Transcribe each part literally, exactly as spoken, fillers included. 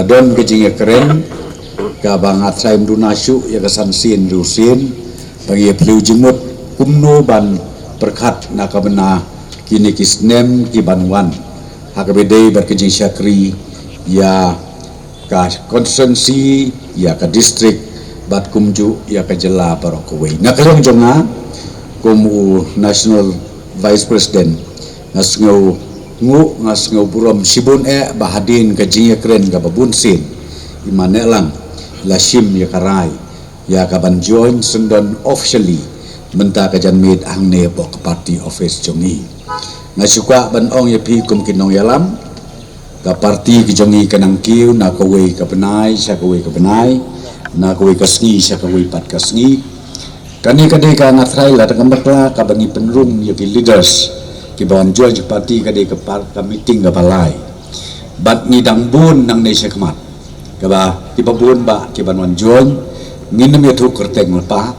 Don ka jingïakren kaba nga tharai ym duna shuh ïa ka san sien hynriew sien, ba ngi ïa plie jingmut kumno ban pyrkhat na ka bynta kine ki snem ki ban wan, ha kaba ïadei bad ka jingshakri ïa ka constituency, ïa ka district, bad kumjuh ïa ka jylla baroh kawei. Na ka liang jong nga kum u National Vice President, nga sngew nguh, nga sngew burom shibun eh ba hadien ka jingïakren kaba bun sien, i Ma Nehlang i la shim ïa ka rai ïa ka ban join syndon officially mynta ka janmiet hangne hapoh ka party office jong ngi. Nga shu kwah ban ong ïa phi kum ki nongïalam, ka party ka jong ngi ka nang kiew na kawei ka bnai sha kawei ka bnai, na kawei ka sngi sha kawei pat ka sngi. Kane ka dei ka, nga tharai, lada ka bakla kaba ngi pynrung ïa ki leaders kiba wan join party, ka dei ka par, ka meeting kaba lai. Bad ngi dang bun nangne shakhmat, kaba kiba bun ba ki ban wan join. Ngin ym ïathuh kyrteng lypa,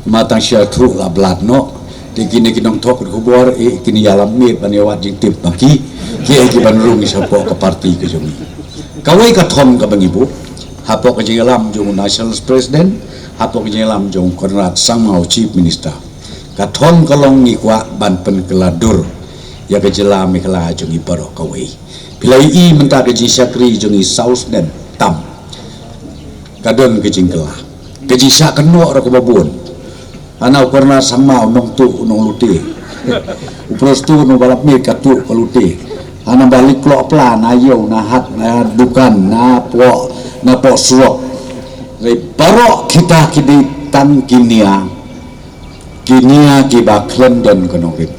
ma tang shu ïathuh la bad noh. Te kine ki nongthok khubor, eh, kine ïalam miet ban ïawad jingtip ba ki, ki, eh, ki ban rung shapoh ka party ka jong ngi. Kawei ka thong kaba ngi buh hapoh ka jingïalam jong u National President, hapoh ka jingïalam jong u Conrad Sangma, u Chief Minister, ka thong ka long ngi kwah ban pynkylla dur ïa ka jylla Meghalaya jong ngi baroh kawei. Phi la ïohi mynta ka jingshakri jong ngi saw snem tam, ka don ka jingkylla, ka jingshah kynnoh ruh kaba bun. Hana u Conrad Sangma u nongtuh u nonglute, u Prestone u nongba lap miet, ka tuh ka lute. Hana ba leit kloh pla na ïew na hat na dukan na poh, na poh surok. Hynrei baroh kita ki dei tang ki nia, ki nia kiba khlem don ka nongrim.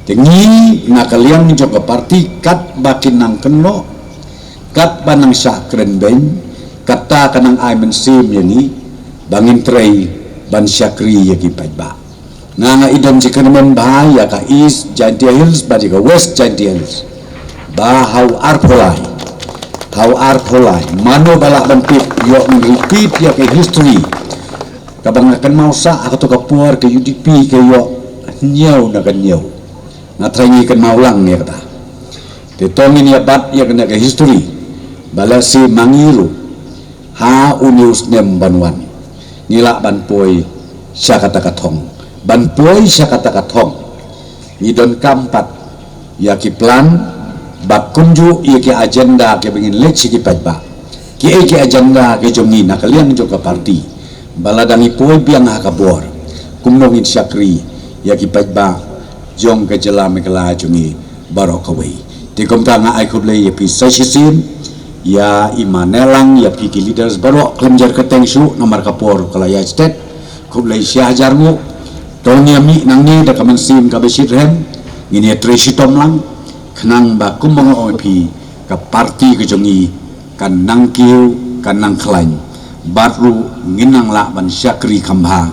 Te ngi na ka liang jong ka party, katba ki nang kynnoh, katba nang shah kren beiñ, kata ka nang ai mynsiem ïa ngi ba ngin trei ban shakri ïa ki paidbah. Nga, nga i don jingkyrmen bha ïa ka East Jaintia Hills bad ïa ka West Jaintia Hills, ba ha u arphew lai, ha u arphew lai, mano ba lah ban tip, ïoh ngan repeat ïa ka history. Kaba nga kynmaw sah ha kato ka por, ka U D P ka ïoh hynñiew na ka hynñiew. Nga tharai ngi kynmaw lang ïa kata. Te to ngin ïa bat ïa kane ka history, ba lehse ma ngi ruh ha une u snem ban wan ngi lah ban poi sha kata ka thong. Ban poi sha kata ka thong, ngi donkam pat ïa ki plan bad kumjuh ïa ki agenda kiba ngin leit sha ki paidbah. Kiei ki agenda ki jong ngi na ka liang jong ka party, ba lada ngi poi biang ha ka bor, kumno ngin shakri ïa ki paidbah jong ka jylla Meghalaya jong ngi baroh kawei. Te kumta nga ai khublei ïa phi sa shisien, ïa i Ma Nehlang, ïa phi ki leaders baroh, khlem jer kyrteng shuh namar ka por ka la ïaid stet. Khublei shihajar nguh. To ngin ïa mih nangne da ka mynsiem kaba shitrhem, ngin ïa trei shitom lang, khnang ba kumba nga ong ïa phi, ka party ka jong ngi kan nang kiew, kan nang khlaiñ, bad ruh ngin nang lah ban shakri kham bha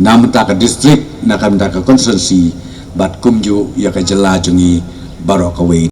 na bynta ka district, na bynta ka constituency, bad kumjuh ïa ka jylla jong ngi baroh kawei.